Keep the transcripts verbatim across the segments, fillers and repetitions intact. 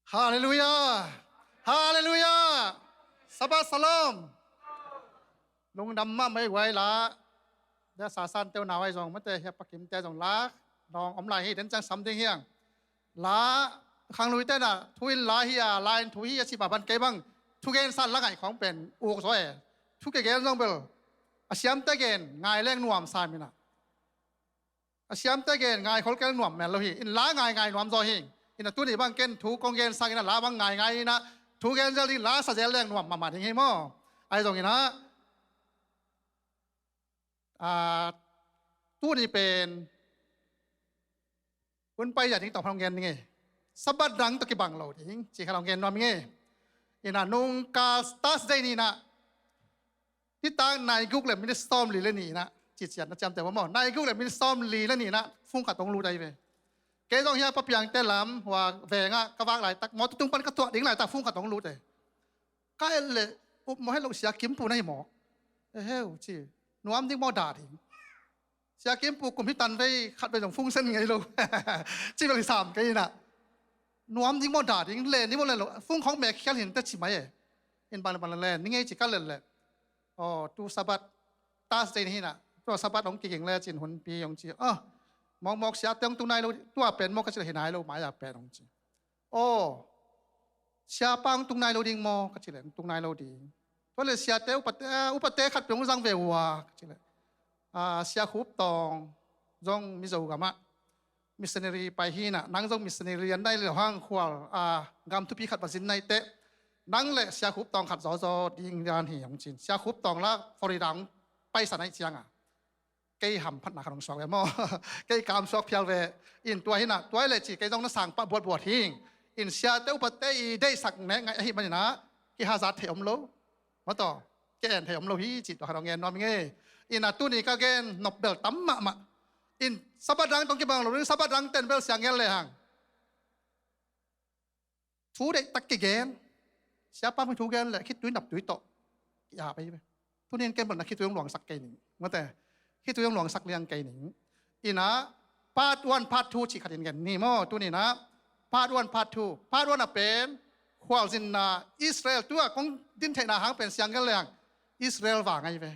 Halleluiah. Halleluiah. Sabbath shalom. Lungdam mahmah ei guai la. Dia sasan teu nau ai zong mate hia pakim te zong la dong om lai hi, den ciang sam ding hiang. La khangluite na thu in la hi a, la in thu hi a ci ba ban kei bang thugen san la ngai khong pen uk zaw e. Thu ke gen zong bel a siamte gen ngai leng nuam sa mina. A siamte gen ngai khol kel nuam mel lo hi. In la ngai ngai nuam zaw hi. In a tuni bang ken thu kong gen sang in a la bang ngai ngai in a thu gen zel ding, la sa zel leng nuam mahmah ding hi maw? Ai zong in a, a, tuni pen hun pai ya ding tawh hong gen ding e. Sabbath dang tawh kibang lo ding ci kha hong gen nuam ding e. In a nung ka Thursday ni na nitak nai guk le minit sawm li le ni na, ci cian na ciamteh maw, nai guk le minit sawm li le ni na fung khat hong lut ai ve. Kei zong hia Papiangte lam hua veng ah ka vak laitak mawtaw tung pan ka tuah ding laitak fung khat hong lut e. Ka et le up maw, het lo Sia Kim Pu na hi maw? E heu ci. Nuam ding maw, dah ding? Sia Kim Pu kum hi tan vei khat vei zong fung sen ngei lo. Ci bel hi sam kei in a. Nuam ding maw, dah ding? Len ding maw, len lo? Fung khong mek khial hi in teh ci mai e. In bang le bang le len ni ngei ci ka len le. Aw, tu Sabbath, Thursday ni hi na. Tua Sabbath hong kiging le cin hunpi hong ci. Aw, mawkmawk siate hong tung nai lo, tua pen maw ka ci le hi nai lo, mai a pen hong ci. Aw, siapa hong tung nai lo ding maw ka ci le, hong tung nai lo ding. Tua le siate upate, upate khat pen hong zang ve ua ka ci le. A, Sia Khup Tawng zong Mizo gam ah missionary pai hi na, nang zong missionary an nai lo hang khual, a, gam thupi khat va zin nai teh nang le Sia Khup Tawng khat zawzaw ding dan hi hong cin. Sia Khup Tawng la Florida hong paisa nai ciang a, kei hamphatna khat hong suak ve maw? Kei kam suak phial ve. In tua hi na, tua le ci kei zong na sang pah buatbuat hi. In siate upate i deihsak nek ngai ahi manin a, kihazat thei om lo. Mawtaw, ki-en thei om lo hi cih tua khat hong gen nuam ing e. In a tuni ka gen nop bel tam mahmah. In Sabbath dang tawh kibang lo ding, Sabbath dang ten bel siang gen le hang thu deihtak kigen. Siapa mi thu gen le khitui naptui tawh ki-ap ahi ve. Tuni in ken bel na khitui hong luangsak kei ning. Mawte, khitui hong luangsak liang kei ning. In a part one, part two cih khat in gen ni maw? Tuni in a part one, part two. Part one a pen khualzinna Israel, tua kong din theihna hang pen siang gen leng Israel vang ahi ve.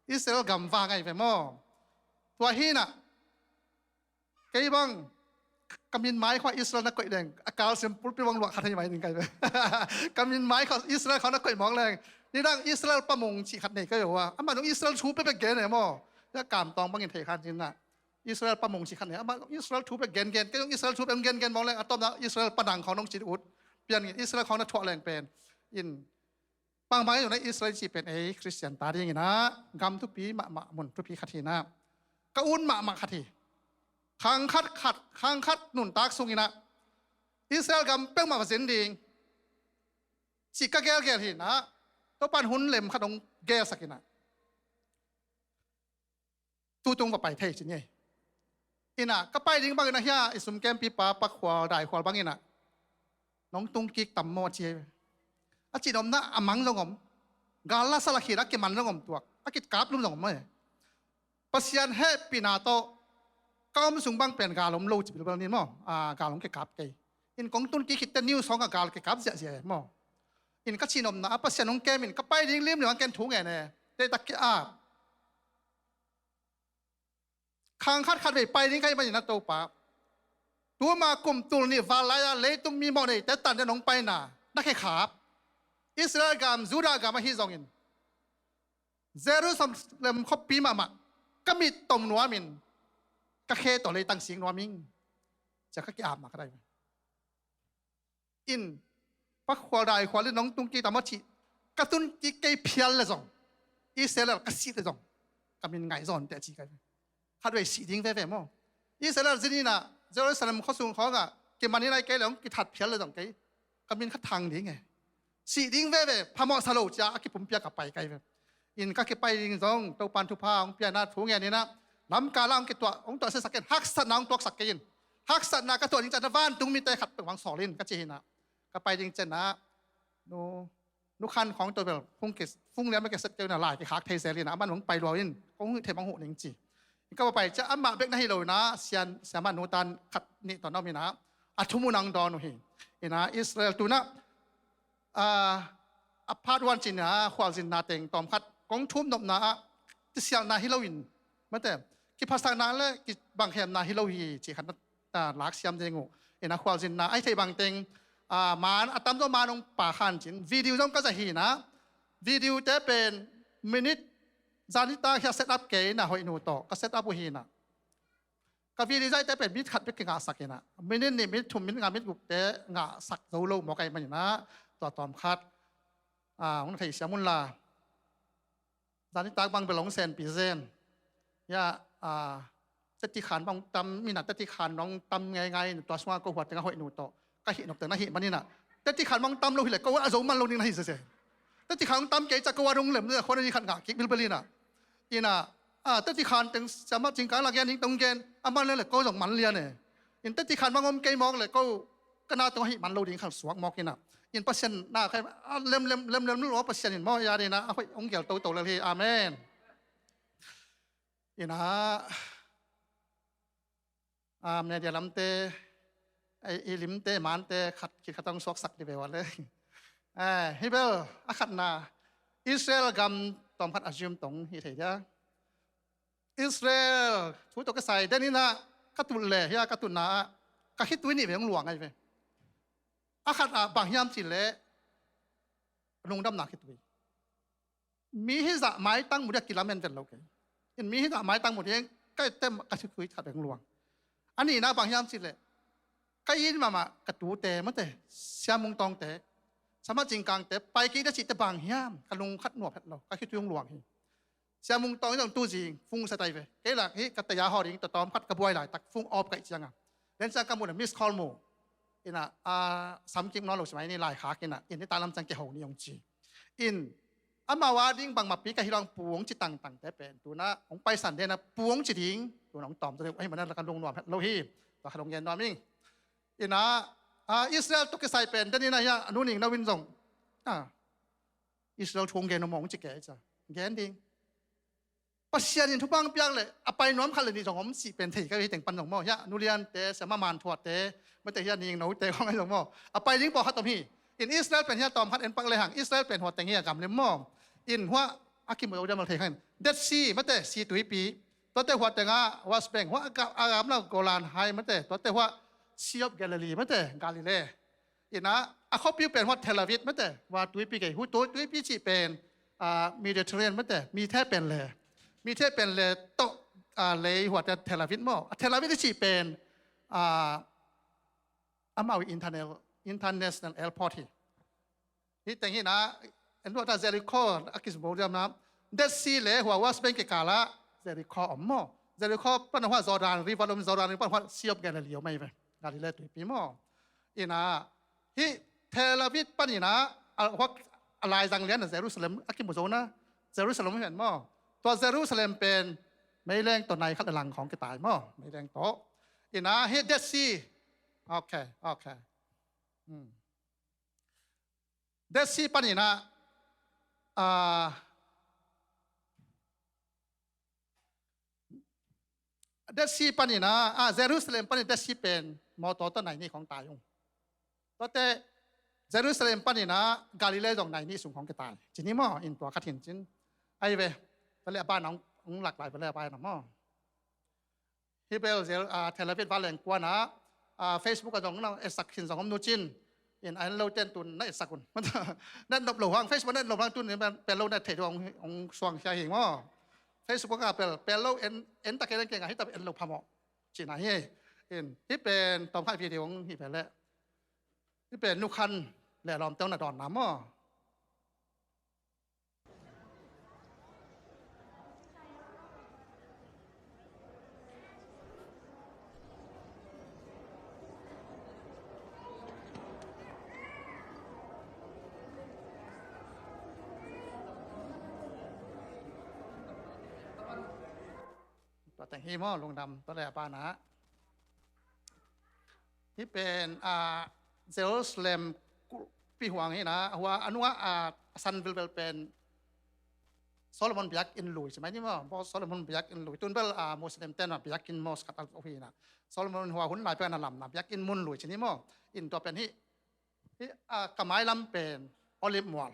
Israel gam vang ahi ve maw? Tua hi na, kei bang ka min mai khua Israel na koih leng a kalsim pulpit bang luah khat hei mai ning kai ve. Ka min mai khua Israel khua na koih mawk leng, nidang Israel pamung cih khat nei kai ve ua. Amah zong Israel thu pekpek gen e maw? Ya kam tawng bangin thei khan cin na. Israel pamung cih khat nei. Amah zong Israel thu pek gen gen. Kei zong Israel thu pek gen gen mawk leng, a tawpna Israel panang khawng nong cin ut. Pian in Israel khawng na thuah leng pen in, bangmah zong na Israel cih pen ei Khristian ta dingin a gam thupi mahmah, mun thupi khat hi na. Ka un mahmah khat hi. Khang khat khat, khang khat nuntak sungin a Israel gam peuhmah va zin ding cih ka gelgel hi na. Topan hun lem khat hong gelsak in a, tutung va pai thei ci ni. In a ka pai ding bangin a hia i sumkempipa Pakhual Daikhual bangin a nong tung kik tam maw ci. A cih nopna a mang zong om. Gal la sa la khin a kiman zong om tuak. A kikap lum zong om e. Pasian hehpihna tawh ka om sung bang pen gal om lo ci bilbel ni maw? A, gal hong kikap kei. In kong tun kik khit teh news hong a gal kikap ziahziah e maw? In ka cih nopna a Pasian hong kem in ka pai ding limlim a ken thu ngen e. Teh tak ki-ap. Khang khat khat vei pai ding ka hih manin a Topa, tuma kum tul nih val lai-a leitung mi mawh neite tan den hong paina na khekhap Israel gam, Judah gam ahi zongin Jerusalem khuapi mahmah ka mit tom nuamin ka khe tawh leitang sik nuam ing. Cia ka ki-apna ka dai. In Pakhual Daikhual in nong tung kik tam a cih ka tun kik kei phial le zong, Israel ka sih le zong ka min ngaih zawn teh ci kai. Khat vei sih ding veve maw? Israel zin in a Jerusalem khuasung khawngah kiman in ai kei le hong kithat phial le zong kei ka min khat thang ding e. Sih ding veve, phamawh sa lo cia a kipumpia ka pai kai ve. In ka kipai ding zong Topan thupha hong piana thu ngen in a lamkal ah hong kituah, hong tuah siasak in haksatna hong tuaksak kei in. Haksatna ka tuah ding ciang na vantung mite khat peuh hong sawl in ka ci hi na. Ka pai ding ciang na nu, nu Khan khawng tawh bel phung ke, phung liam a ke set keu na lai kikhak thei zel in a, aman hong pai lua in kong hih thei bang huh ning ci. Ka va pai ciang amah bek na hi lo na, sian, siamah nu tan khat nih tawh na om in a, A thum un ang dawn uh hi. Ina Israel tuna, ah, a part one cih ina khualzinna teng tawmkhat kong thum nopna ah kisialhna hi loin, mate, kiphasakna le kibangkhemna hi lo hi cih khat na, ah, laksiam ding uh. Ina khualzinna ahi thei bangteng, ah, man a tamzaw man hong pa khan cin video zong ka zah hi ina, video te pen minute zanitak hia set up kei ina hoih nu tawh ka set up uh hi ina. Ka video zaihte pen minute khat bek kingahsak ina, minute nih, minute thum, minute nga, minute gukte ngahsak zo lo mawk ahih manin ah, tua tawmkhat, ah, hong na theisiam unla. Zanitak bang bel hong senpi zen. Ya, ah, teti khan bang tam, mina teti khan hong tam ngeingai ina, tua sungah ko huat teng a hoih nu tawh ka hih nop teng na hih manin ah, teti khan bang tam lo hileh ko a zo man lo ding na hi sese. Teti khan bang tam kei ciang ko a dong lem le khuan a ni khat ngah kik bilbel ina. Ina, ah, teti khan teng siamah Cingkang la gen ding tong gen a man le le ko zong man lian e. In teti khan bang om kei mawk le ko ka na tong a hih man lo ding khan suak mawk ina. In Pasian na khai, ah, lem lem lem lem lo Pasian in maw ya ding ina a hoih hong gel toto lel hi. Amen. Ina, ah, media lamte, i, i limte, mante, khat, khit khat hong suaksak dih ve ua le. Eh, hi bel, a khatna, Israel gam tawmkhat a zium tong hi thei dia. Israel, thu tawh kisai, den ina ka tut le, hia ka tutna ah, ka khitui nih ve hong luang ahi ve. A khat ah bang hiam cih leh, lungdamna khitui. Mi hizah maitang mu dia kilamen vet lo kei. In mi hizah maitang mu dia ka etem ka sukui khat beng luang. A nihna bang hiam cih leh, ka inn mahmah ka tute mate, Sia Mung Tawngte, Sama Cingkangte, pai kik dia cihte bang hiam, ka lung khat nuam het lo, ka khitui hong luang hi. Sia Mung Tawng zong tu zing phung sa tai ve. Kei lak hi ka taya haw ding tua tawmkhat ka buai laitak phung awp kaih cianga, den ciang ka muh na miss call mu. Ina, ah, samkim nawn lo si mai ni, laikhak ina, in nitak lam ciang kiho ni hong ci. In, amau a ding bangmah pi ka hi lo ang pu hong ci tangtangte pen tuna hong paisan den a pu hong ci ding tuna hong tawm zaw ding uh ahi mana la ka lungnuam het lo hi. Tua kha dong gen nuam ing. Ina, ah, Israel tawh kisai pen den ina hia a nu Ning No in zong, ah, Israel thu hong gen uh maw hong ci kei cia. Gen ding. Pasian in thupha hong piak leh a pai nuam khat le nih zong om cih pen thei ka hi teng pan zong maw. Hia nu Liante, Sia Ma Man Thuate, mate hia Ning Note khong ahi zong maw, a pai ding pawlkhat om hi. In Israel pen hia tawmkhat en pak lehang, Israel pen hua teng hi a gam lim maw. In hua a kimu lo diam a thei khan, Dead Sea mate, Sea Tuipi, tuate hua tengah West Bank, hua a gam, a gam lo Golan Heights mate, tuate hua Sea of Galilee mate, Galilee. Ina, a khuapi uh pen hua Tel Aviv mate, hua tuipi kei, hu tu-, tuipi cih pen, ah, Mediterranean mate, Mithe pen le. Mithe pen le tawh, ah, lei hua te Tel Aviv maw. A Tel Aviv i cih pen, ah, amau internal, international airport hi. Hi teng hi na, en luat a Jericho a kisbol diam na. Dead Sea le hua West Bank kikal ah Jericho om maw. Jericho pan hua Jordan River om, Jordan River pan hua Sea of Galilee om ahi ve. Galilee tuipi maw. Ina, hi Tel Aviv pan ina, a, hua, a laizang lian a Jerusalem a kimu zo na. Jerusalem hi ven maw. Tua Jerusalem pen meileng tawh nai khat a lang khawng kitai maw. Meileng tawh. Ina, hi Dead Sea. Okay, okay. Hmm. Dead Sea pan ina, ah, Dead Sea pan ina, ah, Jerusalem pan ina Dead Sea pen mawtaw tawh nai nih khawng tai ung. Tuate Jerusalem pan ina Galilee zong nai nih sung khawng kitai. Ci ni maw, in tua khat hin cin. Ahi ve, tua le a ban hong, hong lak lai tua le a ban na maw. Hi bel Jer-, ah, Tel Aviv va leng kuan ah, ah, Facebook ah zong na etsak khin zong om nu cin. In a en lo ten tun na etsak un. Na et nop lo hang, Facebook na et nop hang tun pel lo na et thei hong, hong suang sia hing maw. Facebook ah pel, pel lo en, en tak en keng ah hi tak en lo phamawh. Cina hi. In, hi pen tawmkhat video hong hi pel le. Hi pen nukhan le lawmte hong na dawn na maw. Tua teng hi maw, lungdam, tua le a pa na. Hi pen, ah, Jerusalem kulhpi huang hi na, hua a nungah, ah, a san vilvel pen Solomon biakinn lui ci mai ni maw. Solomon biakinn lui. Tun bel, ah, Muslim ten ah biakinn mosque khat a zo hi na. Solomon hua hun lai pek na lam na biakinn mun lui ci ni maw. In tua pen hih, hih, ah, ka mailam pen Olive mual.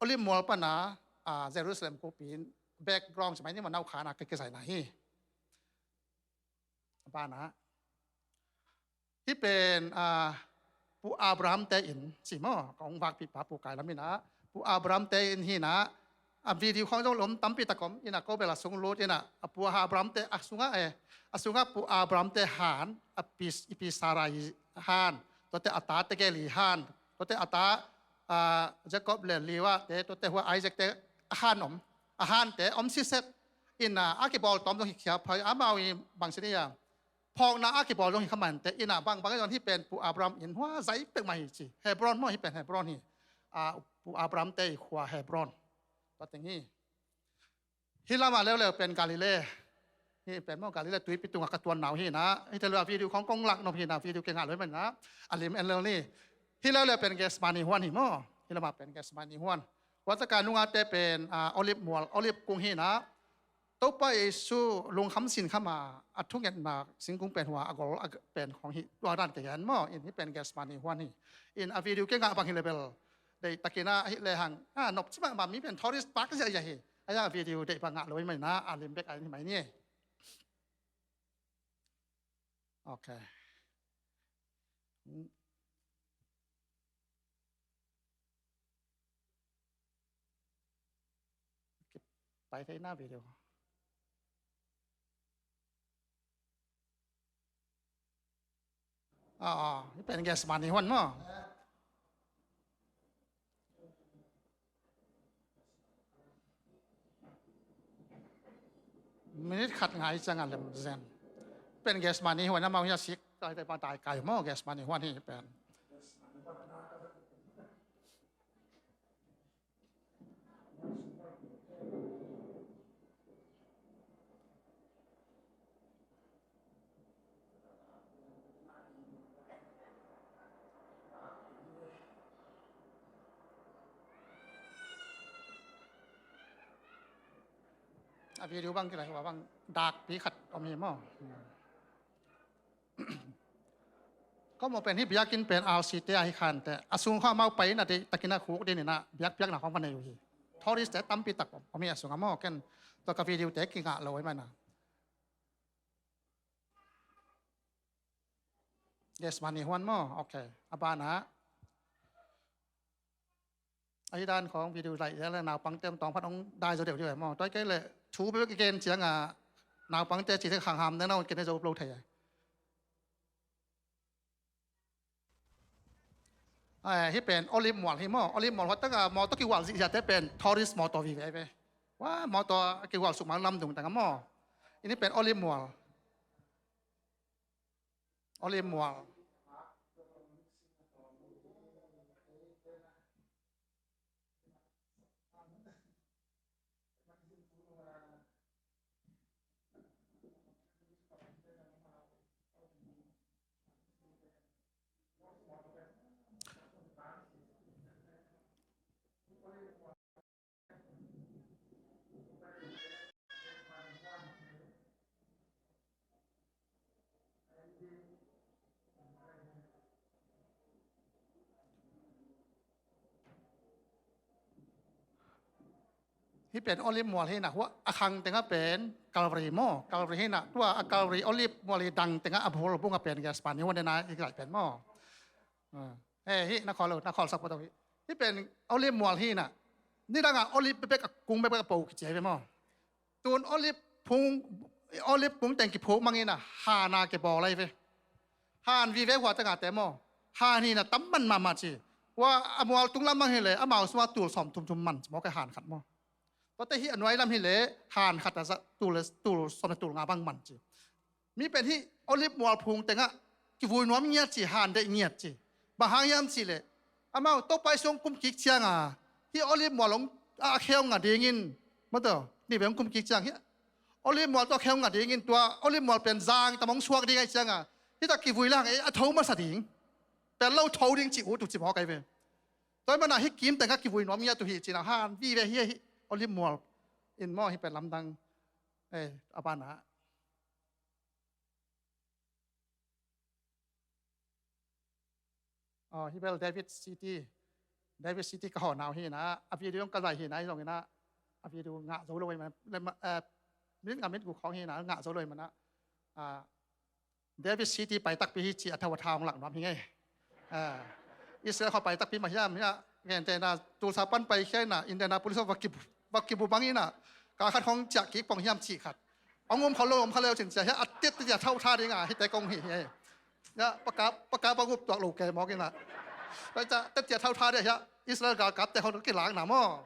Olive mual pana, ah, Jerusalem khuapi in background ci mai ni maw, nau khana ka kizaina hi. Bana. Hih pen, ah, Pu Abraham te inn ci maw, kong vakpih pa Pu Kai Lam inn ah, Pu Abraham te inn hi na, a video khawng zong lom tampi tak om, inn ah ko bel a sung lut inn ah, a Pu Abraham te a sungah, eh, a sungah Pu Abraham te han, a pi, i pi Sarai han, tuate a ta tegel i han, tuate a ta, ah, Jacob le Leah te, tuate hua Isaac te a han om, a han te om siset, inn ah a kibawl tawm zong hi khia phai, amau i bang ci ni a, phawkna a kibawl zong hi kha mante, inn ah bangbang zong hih pen Pu Abraham inn hua zai pek mah hi ci. Hebron maw, hih pen Hebron hi. Ah, Pu Abraham te i khua Hebron. Tua teng hi. Hih lamah leuleu pen Galilee. Hih pen maw Galilee tuipi tungah ka tuan nau hi na. Hih te lua video khawng kong lak nop hi na, video kingah lua hi mah na. A lim en lel ni. Hih leuleu pen Gethsemane huan hi maw. Hih lamah pen Gethsemane huan. Tua taka nungate pen, ah, Olive mual, Olive kung hi na. Topa Jesu lungkham sinkham a, a thungetna singkung pen hua a gol a pen khawng hi, tua dan kigen maw, in hih pen Gethsemane huan hi. In a video kingah bang hi le bel, deihtakin a hih le hang, a nop ci mahmah mi pen tourist pak ziahziah hi. A ya video deih bang ngah lo hi mai na, a lim bek a in hi mai ni. Ok. Pai thei na video. Ah, ah, hih pen Gethsemane huan maw. Minute khat ngai ciang a lem zen. Pen Gethsemane huan amau hi a sik. Kai te pa tai kai maw Gethsemane huan hi pen. A video bang kilai hua bang dakpi khat om hi maw. Ko maw pen hih biakinn pen R C te a hi khante a sung kha amau pai na deihtakin a khuk din ina biakpiakna khawng va nei uh hi. Tourist te tampi tak om hi a sung a maw, ken tua ka video te kingah lo hi mai na. Gethsemane huan maw. Ok. A banah ahi dan khawng video laih le naupangte om tawng phat hong dai zo deuh deuh e maw. Tua kei le thu bek i gen cianga naupangte ci te khangham dena hong kene zo lo thei e. Hih pen Olive mual hi maw. Olive mual huat taka mawtaw kihual zihziahte pen tourist mawtaw vive ve. Wa mawtaw a kihual suk mang lamdung tanga maw. Ini pen Olive mual. Olive mual. Hih pen Olive mual hi na, hua a khang tengah pen Calvary maw. Calvary hi na, tua a Calvary Olive mual hi dang tengah a bul bungah pen Gethsemane huan dena i laih pen maw. Eh, hih na khawl lo, na khawl sak pawt hi. Hih pen Olive mual hi na, nidangah Olive bekbek a kung bekbek a po kici hi ve maw. Tun Olive phung, Olive kung teng kiphuk mang hi na, hana kibawl ahi ve. Han vive hua tengahte maw. Han hi na tam man mahmah ci. Hua a mual tunglam mang hi le amau sungah tul sawm thum thum man ci maw, kei han khat maw. Tuate hih a nuai lam hi le han khat a zah tul, tul sawm le tul nga bang man ci. Mi pen hih Olive mual phung tengah kivui nuam ngiat ci, han deih ngiat ci. Bang hang hiam ci le amau Topa i sung kum kik cianga hih Olive mual hong a kheu nga dingin, maw taw, ni ve hong kum kik ciang hih Olive mual tua kheu nga dingin tua Olive mual pen zang tam hong suak ding ahi cianga hih tak kivui lang ei a tho masa ding. Pen lo tho ding ci ut uh ci mawk ahi ve. Tua hi mana hih kim tengah kivui nuam ngiat uh hi cina han vive hi, hih Olive mual In maw, hi pen lamdang, eh, a banah. Aw, hi bel David City. David City ka hawh nau hi na, a video ka zaih hi na, hi zong hi na, a video ngah zo lo hi man, le ma, eh, minute nga minute guk khawng hi na, ngah zo lo hi man a. Ah, David City pai takpi hi ci a tho a tha hong lak nuam hi ngei. Ah, Israel khua pai takpi mah hiam, hiah, gente na, Tulsa pan pai khia hi na, Indianapolis va kibu, va kibu bang hi na, ka khat khawng ciah kik pong hiam ci khat. Hong um kho lo, um kho lo cin cia, hiah a tet tia tho tha ding a, hite kong hi hi. Hiah, paka, paka bang up tuak lo ke mawk hi na. Pai cia, tet tia tho tha ding a, hiah, Israel galkapte khawng kilak na maw.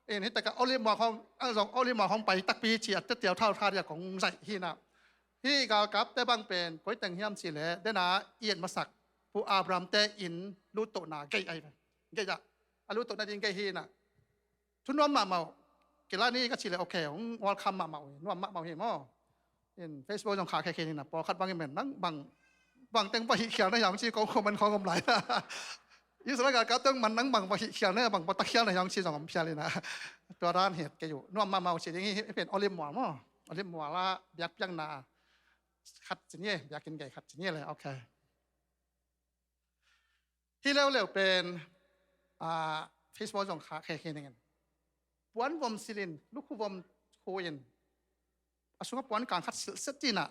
In hite ka Olive Mual khawng, ang zong Olive Mual khawng pai takpi ci a tet tia tho tha ding a kong zaih hi na. Hih galkapte bang pen koi teng hiam cih leh, dena i et masak Pu Abraham te inn luttohna gei ahi ve. Gei ah, a luttohna ding gei hi na. Thunuam mahmah uh. Kilani ka cih leh, okay, hong welcome mahmah uh hi. Nuam mahmah uh hi maw. In Facebook zong khah khe khe ni na, pawlkhat bang in men nang bang, bang teng va hih khial na hiam ci ko comment khawng om lai. Israel galkap teng man nang bang va hih khial na, bang va ta khial na hiam ci zong om phial hi na. Tua dan het kei uh. Nuam mahmah uh ci ding hi, hi pen Olive Mual maw. Olive Mual ah biakpiakna khat ci ni, biakinn gei khat ci ni le, okay. Hi leuleu pen, ah, Facebook zong khah khe khe ning in. Puan vom silh in, lukhu vom khu in. A sungah puan kang khat silh set in a.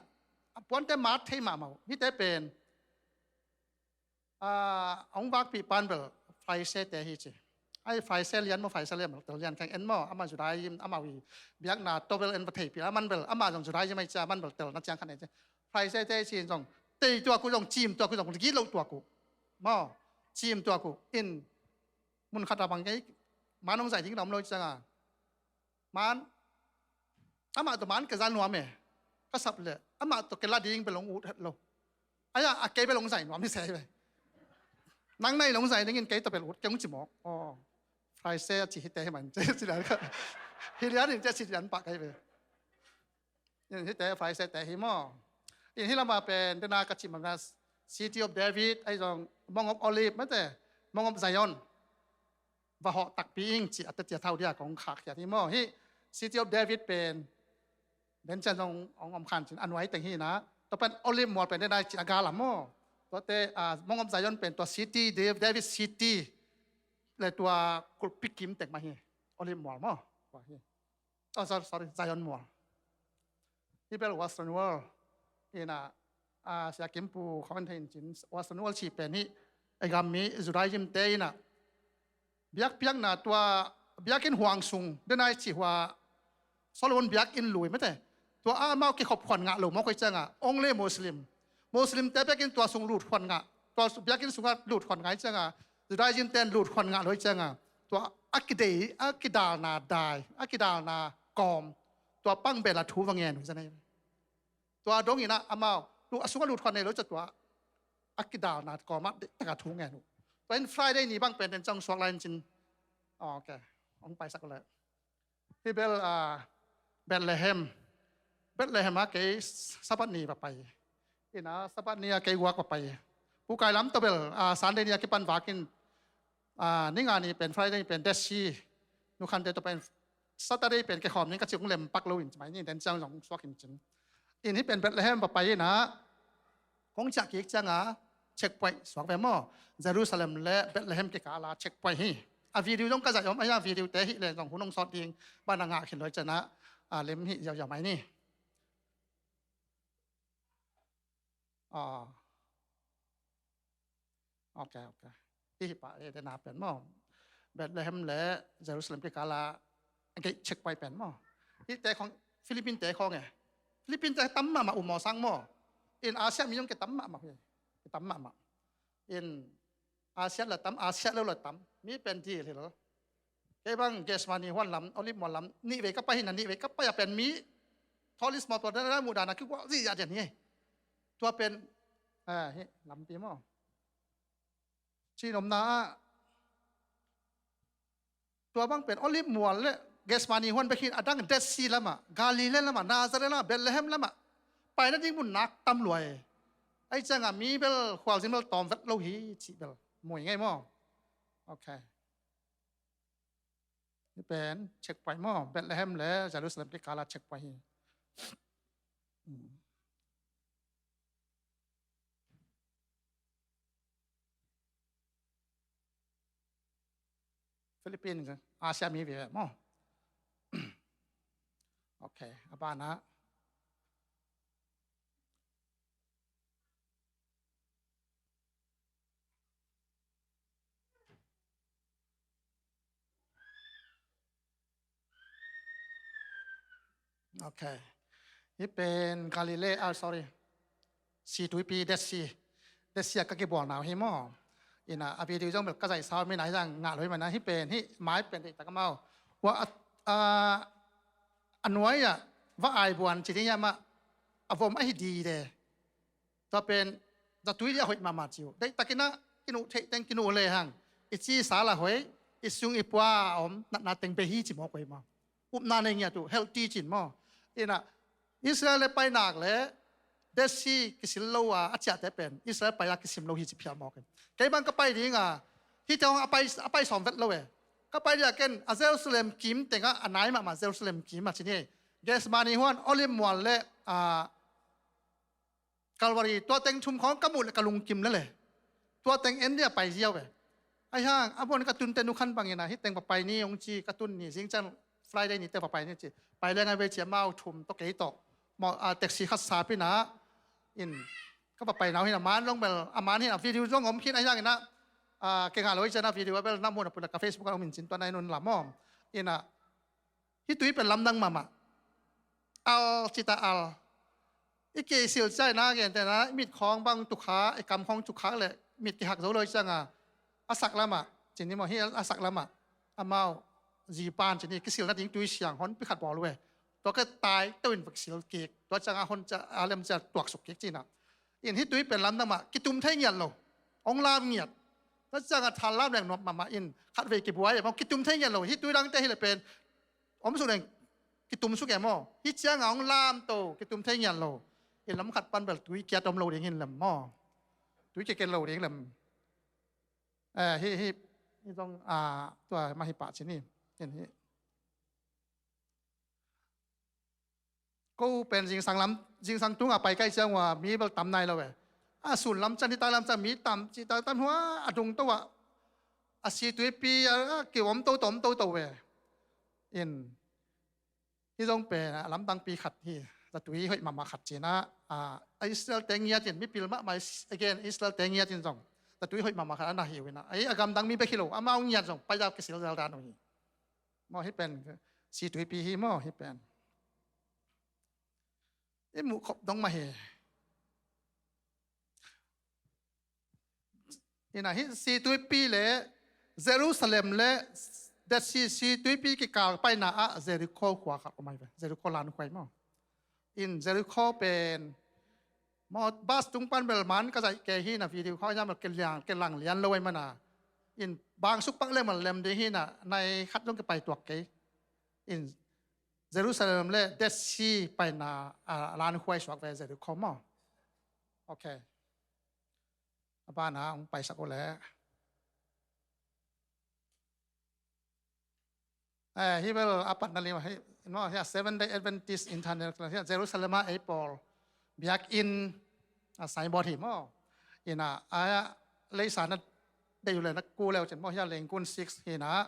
A puante mat thei mahmah uh. Hite pen, ah, hong vakpih pan bel Pharisee te hi ci. Ai, Pharisee lian maw, Pharisee lian maw, tel lian kheng en maw, amah Judaism, amah uh hi biakna tawvel en va theihpih a, aman bel, amah zong Judaism ahi cia, aman bel telna ciang khat nei ci. Pharisee te hi ci in zong, tei tuak uh zong, cim tuak uh zong, gilo tuak uh. Maw, cim tuak uh. In, mun khat a bang kei, man hong zaih ding na om lo ciang a. Man, amah tawh man ka za nuam e, ka sap leh, amah tawh ka la ding bel hong ut het lo. Ai-a, a kei bel hong zaih nuam hi se ve. Nang nai lo hong zaih ding in kei tawh bel ut kei hong ci mawk. Aw, Pharisee a ci hite hi man, ci lian ka. Hi lian in ci a ci lian pah kei ve. In hite Pharisee te hi maw. In hi lamah pen, dena ka cih mah na, City of David, ahi zong Mount of Olive, mate, Mount of Zion. Va hawh takpi ing ci a tet tia tho dia kong khahkhiat hi maw. Hih City of David pen, den cian zong hong om khan cin a nuai teng hi na. Tua pen Olive Mual pen dena ci a gal a maw. Tuate, ah, Mount of Zion pen tua City, Dav-, David City le tua kulhpi kim teng mah hi. Olive Mual maw. Tua hi. Oh, sorry, sorry, Zion Mual. Hi bel Western Wall. Ina, ah, Sia Kim Pu comment thei in cin, Western Wall cih pen hi, ei gam mi Judaism te ina. Biakpiakna tua, biakinn huang sung, dena i cih hua, Solomon biakinn lui mate. Tua a amau kikhop khuan ngah lo mawk hi cianga, only Muslim. Muslim te biakinn tua sung lut khuan ngah, tua su-, biakinn sungah lut khuan ngah hi cianga, Judaism ten lut khuan ngah lo hi cianga, tua a kidei, a kidalna dai, a kidalna kawm, tua pang bel a thu va ngen uh hi cianga. Tua dong ina amau, lu-, a sungah lut khuan nei lo cia tua a kidalna kawm ah deih taka thu ngen uh. Tua in Friday ni bang pen den ciang suak lai in cin. Oh, okay. Hong paisak uh le. Hi bel, ah, Bethlehem. Bethlehem ah kei Sabbath ni va pai. Ina Sabbath ni ah kei guak va pai. Pu Kai Lam tawh bel, ah, Sunday ni ah kipan vakin, ah, ni nga ni pen Friday ni pen Dead Sea. Nu Khante tawh pen Saturday pen kei khawm ning ka cih hong lem pak lo in ci mai ni den ciang zong suak in cin. In hi pen Bethlehem va pai ina, kong ciah kik cianga checkpoint suak ve maw. Jerusalem le Bethlehem kikala checkpoint hi. A video zong ka zaih om, a video te hi le zong hun hong sawt ding, bana ngah khin lo hi ciana, a lem hi ziauziau mai ni. Ah. Ok, ok. Hih hi pah, eh, dena pen maw. Bethlehem le Jerusalem kikala gate checkpoint pen maw. Hih te khawng, Philippine te khawng e. Philippine te tam mahmah uh maw sang maw. In Asia mi zong kitam mahmah uh hi. Kitam mahmah. In Asia la tam, Asia lo la tam. Mi pen dil hi lo. Kei bang Gethsemane huan lam, Olive Mual lam, nih vei ka pai hi na, nih vei ka pai a pen mi, tourist maw tua dana muhdana kigual zia dian hi. Tua pen, ah, hi, lampi maw. Cinomna ah, tua bang pen Olive Mual le Gethsemane huan bek hi in a dang Dead Sea lamah, Galilee lamah, Nazareth lamah, Bethlehem lamah, paina ding mun nak tam lua e. Ahi cianga mi bel khualzin bel tawm vet lo hi cih bel. Mui ngei maw. Ok. Hih pen checkpoint maw, Bethlehem le Jerusalem kikal a checkpoint hi. Philippines, Asia mi ve maw. Ok, a banah. Ok. Hih pen Galilee, ah, sorry. Si tuipi, Dead Sea. Dead Sea a ka kibualna uh hi maw. Ina, a video zong bel ka zaihsa uh mina hi zang ngah lo hi mana, hih pen, hih mai pen deihtak a mau. Ua, a, a, a nuai ah va aibuan ci ding hi a mah. A vom ahi dide. Tua pen zatui dih a hoih mahmah ci uh. Deihtakin ah kinuh theih teng kinuh lehang i cisa la hoih, i sung i pua a om natna teng bei hi ci mawk uh hi maw. Upna nei ngiat uh, healthy cin maw. Ina, Israel le painak le Dead Sea kisil lo a, a ciahte pen Israel pai a kisim lo hi ci phial mawk hi. Kei bang ka pai ding a, hih teng a pai, a pai sawm vet lo e. Ka pai ding a ken a Jerusalem kim tengah a nai mahmah Jerusalem kim a cin hi. Gethsemane huan Olive mual le, a, Calvary, tua teng thum khawng ka muh le ka lungkim lele. Tua teng en dia pai ziau ve. Ahi hang, a muan ka tunte nu khan bangin a, hih teng va pai ni hong ci, ka tun ni, zingciang Friday ni te va pai ni ci. Pai leng a vei ci, amau thum tawh kei tawh. Mau, a, taxi khat sap in a, in, ka va pai nau hi na, man long bel, a man hi na, video zong om khin ahi hang in a, a, kei ngah lo hi ciang a video a bel na muan a pun a ka Facebook a om in cin tua na in un lam om. In a, hih tui pen lamdang mahmah. Al cita al. I kei sil ciai na gen te na, i mit khawng bang tukha, i kam khawng tukha le, mit kihak zo lo hi ciang a, a sak lamah, cin ni maw, hih a sak lamah, amau zi pan cin ni, kisil nading tui siang hon pi khat bawl uh e. Tua ka tai teuh in vak sil kik, tua ciang a hon cia, a lem cia tuak suk kik cin a. In hih tui pen lamdang mah, kitum thei ngiat lo. Hong lam ngiat. Tua ciang a thal lam leng nuam mahmah in, khat vei kibuai e maw, kitum thei ngiat lo. Hih tui dangte hi le pen, om suk leng, kitum suk e maw. Hih ciang a hong lam to, kitum thei ngiat lo. In lam khat pan bel tui kiat om lo ding hi lem maw. Tui kiat ken lo ding lem. Eh, hih, hih, hih zong, ah, tua mah hi pah cin hi. In hih. Ko pen zingsang lam, zingsang tung a pai kai ciang ua, mi bel tam nai lo e. A sun lam ciang, nitak lam ciang, mi tam, ci tam tam hua, a dung to a. A si tuipi, a, a ki om to to, om to to e. In, hih zong pen, a lamdangpi khat hi. Zatui hoih mahmah khat cin a, a, a Israel te ngiat in, mipil mahmah, again, Israel te ngiat in zong. Zatui hoih mahmah khat a na hi uh in a. Ei, a gamdang mi bek hi lo, amau ngiat zong, pai dau kisil zel dan uh hi. Maw hih pen, si tuipi hi maw hih pen. I muh khop dong mah hi. Ina hih si tuipi le Jerusalem le Dead Sea si tuipi kikal paina ah Jericho khua khat om ai ve. Jericho lan khuai maw. In Jericho pen maw, bus tung pan bel man ka zaih kei hi na, video khawng hiam bel ke liang, ke lang lian lo ai mana. In bang suk pak lem bel lem ding hi na, nai khat zong kipai tuak kei. In Jerusalem le Dead Sea paina, a, lan khuai suak ve Jericho maw. Ok. A bana hong paisak uh le. Eh, hih bel a patna lim, hih, no, hih Seventh Day Adventist International, hih Jerusalem ah ei pawl biakinn, a, signboard hi maw. Ina, a, leisa na deih uh le na ku leu cin maw, hih Lenkun six hi na.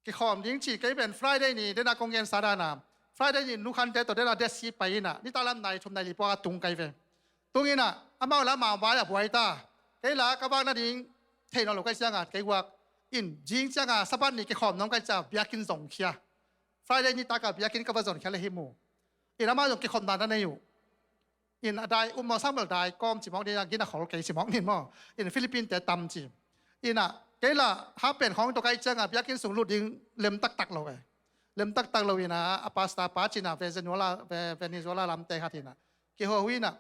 Kikhawm ding ci kei pen Friday ni, dena kong gen sa dana. Friday ni nukhante tawh dena Dead Sea pai ina, nitak lam nai thum nai li pawh a tung kai ve. Tung ina, amau la mau bai a buai ta. Kei la ka vak nading thei nawn lo kai cianga kei guak. In, zing cianga Sabbath ni kikhawm nawn kai cia biakinn zong khia. Friday ni taka biakinn ka va zon khia le hi mu. In, amau zong kikhawm dan na nei uh. In, a dai um maw, sang bel dai kawm ci mawk ding a, gin a khol kei ci mawk nin maw. In, Philippine te tam ci. Ina, kei la ha pen khawng tawh kai cianga biakinn sung lut ding lem taktak lo e. Lem taktak lo ina, a pastor pa cina Venezuela, Ve-, Venezuela lamte khat ina. Kiho hui na,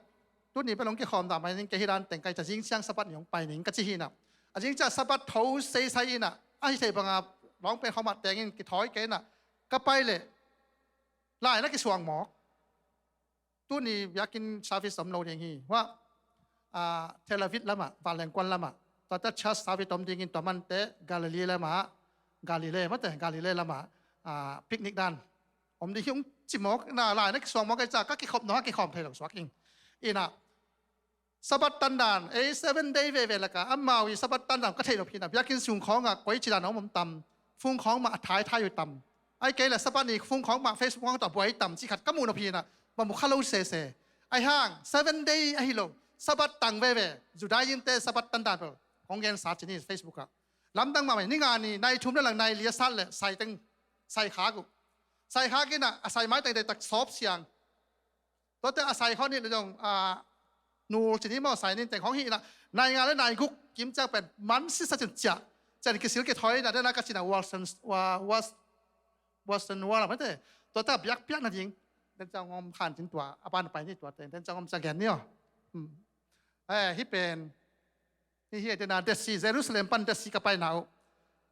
tuni pen hong kikhawm dah mai ning kei hi dan teng kai cia, zing ciang Sabbath ni hong pai ning ka ci hi na. A zing ciang Sabbath tho seisai ina, a hi thei banga lawng pen khawm ah tengin kithawi kei na, ka pai le, lai na kisuang mawk. Tuni biakinn service om lo ding hi. Hua, a, Tel Aviv lamah, vanleng kuan lamah. Tua ta church service om dingin tua mante Galilee lamah, Galilee mate, Galilee lamah, ah, picnic dan om ding hi ung ci mawk, na lai na kisuang mawk ei ca, ka kikhop nawh, a kikhawm thei lo suak ing. Ina, Sabbath tandan, ei seven day veve laka, amau i Sabbath tandan ka theih nop hina, biakinn sung khawngah koi ci dan om om tam, fung khawng mah a thaithai uh tam. Ai kei le Sabbath ni fung khawng mah Facebook khawng tawh buai tam ci khat ka muh nop hina, bang mu kha lo sese. Ai hang, seven day ahi lo, Sabbath tang veve, Judaism te Sabbath tandan bel kong gen sa ci ni Facebook ah. Lamdang mahmah, ni nga ni, nai thum le lang nai li a sat le, sai teng, sai khak uh. Sai khak ina, a sai mai teng dei tak sawp siang. Tuate a sai khawng nih le zong, a, nul ci ni maw, sai nin teng khawng hi ina, nai nga le nai guk kim ciang pen man sisa cin ciah. Cian kisil kithawi na, dena ka cina Western, wa-, West-, Western Wall a mate. Tuate a biakpiak na ding. Den ciang om khan cin tua, a ban pai ni tuate, den ciang om ciang gen ni aw. Hmm. Eh, hi pen, hi hi, dena Dead Sea, Jerusalem pan Dead Sea ka pai na uh.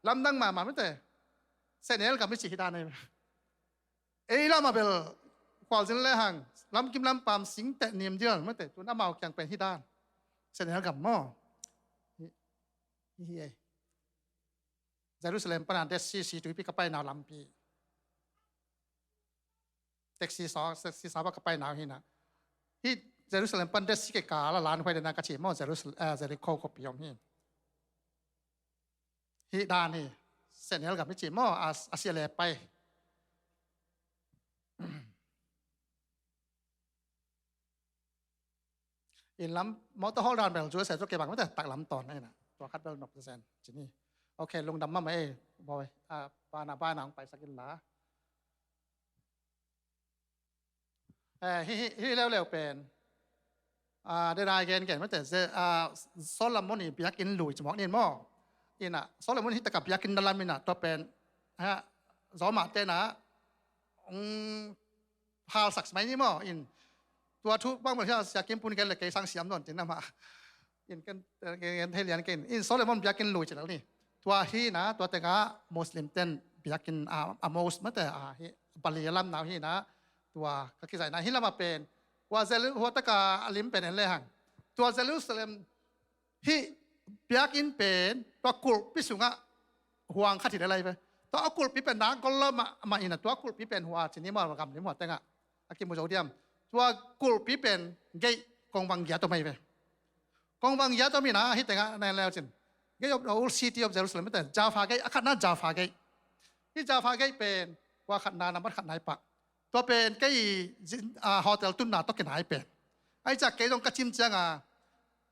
Lamdang mahmah mate. Senel gam i ci hi dan ei. Ei lamah bel khualzin le hang, lamkim lampam sing teh nim dial mate, tun amau kiang pen hi dan. Senel gam maw. Hi, hi, hi ei. Jerusalem pana Dead Sea, Sea Tuipi ka paina lampi. Taxi saw, taxi saw ka paina hina. Hi Jerusalem pan Dead Sea kikal a lan huai dena ka ci maw, Jerusalem, eh, Jericho khuapi om hi. Hi dan hi, Senel gam i ci maw, a, a sia le pai. In lam, motor hol dan bel, Jerusalem tu kei bang mate, tak lam ton na ina. Tua khat bel nop zen, ci ni. Ok, lungdam mahmah ei, boy, a, bana, bana, hong paisak in la. Eh, hi, hi, hi leuleu pen. Ah, dena i gen gen mate, ze-, ah, Solomon i biakinn lui ci mawk nin maw. Ina, Solomon hi taka biakinn na lam ina, tua pen, ha, Roma te na, mm, halsak mai ni maw, in. Tua thu bang bel hi a, Sia Kim Pun gen le kei sang siam nawn tin amah. In ken, ken, ken thei lian ken. In Solomon biakinn lui ci lel ni. Tua hi na, tua tengah Muslim ten biakinn a, a mosque mate a hi, Bali a lam nau hi na, tua ka kizai na hi lama pen. Tua Jeru-, hua taka a lim pen en le hang. Tua Jerusalem hi biakinn pen, tua kulhpi sungah huang khat hi le lai ve. Tua a kulhpi pen na gol lo mah, mah ina tua kulhpi pen hua ci ni maw gam lim hua tengah. A kimu zo diam. Tua kulhpi pen gate kongvang giat om ahi ve. Kongvang giat om ina, hi tengah na en leu cin. Gate of the old city of Jerusalem, mate, Jaffa gate, a khatna Jaffa gate. Hi Jaffa gate pen, kua khatna, nambat khatna hi pah. Tua pen kei, zin-, ah, hotel tunna tawh kinai pen. Ai ciah kei zong ka cim cianga,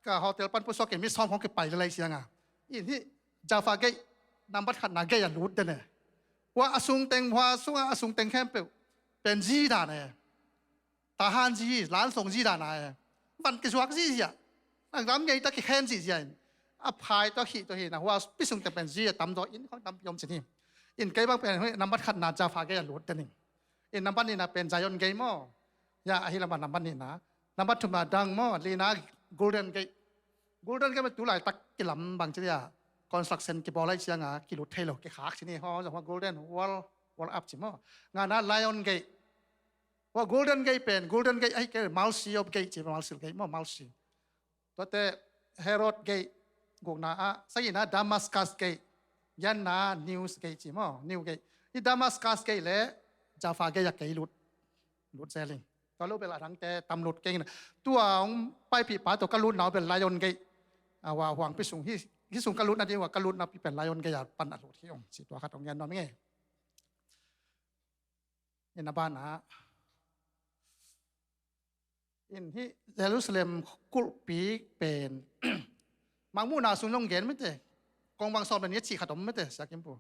ka hotel pan pusuak in mi sawm khawng kipai lelai cianga. In hi Jaffa gate, nambat khatna gate a lut den e. Hua a sung teng, hua sungah a sung teng khempeuh pen zi dan e. Tahan zi, lansong zi dan a e. Van kisuak zi zia. Ang lam ngei ta kikhen zi zia in. A phai tawh khih tawh hi na hua pi sung teng pen zi a tam zaw in khawng tampi om cin hi. In kei bang pen nambat khatna Jaffa gate a lut den in. In nambat nihna pen Zion gate maw. Ya, ahi lama nambat nihna. Nambat thumna dang maw, lina Golden Gate. Golden Gate maw tu laitak kilam bang ci dia. Construction kibawl lai cianga kilut thei lo, kikhak ci ni haw, zong hua Golden Wall, Wall up ci maw. Ngana Lion Gate. Hua Golden Gate pen, Golden Gate ahi kei, Mercy of Gate ci, Mercy Gate maw, Mercy. Tuate Herod Gate gukna ah, sagihna Damascus Gate, giatna News Gate ci maw, New Gate. Hi Damascus Gate le Jaffa Gate a kei lut, lut zeling. Tua lo bel a dangte tam lut keng ina. Tua hong paipih pa tua ka lutna uh bel Lion Gate. A hua huangpi sung hi, hi sung ka lutna ding hua ka lutna pi pen Lion Gate a pan a lut hi ong ci tua khat hong gen nuam ing e. Ina banah. In hi Jerusalem kulhpi pen mangmuhna sung nong gen mite, kongvang sawm le nih a cih khat om mite, Sia Kim Pu.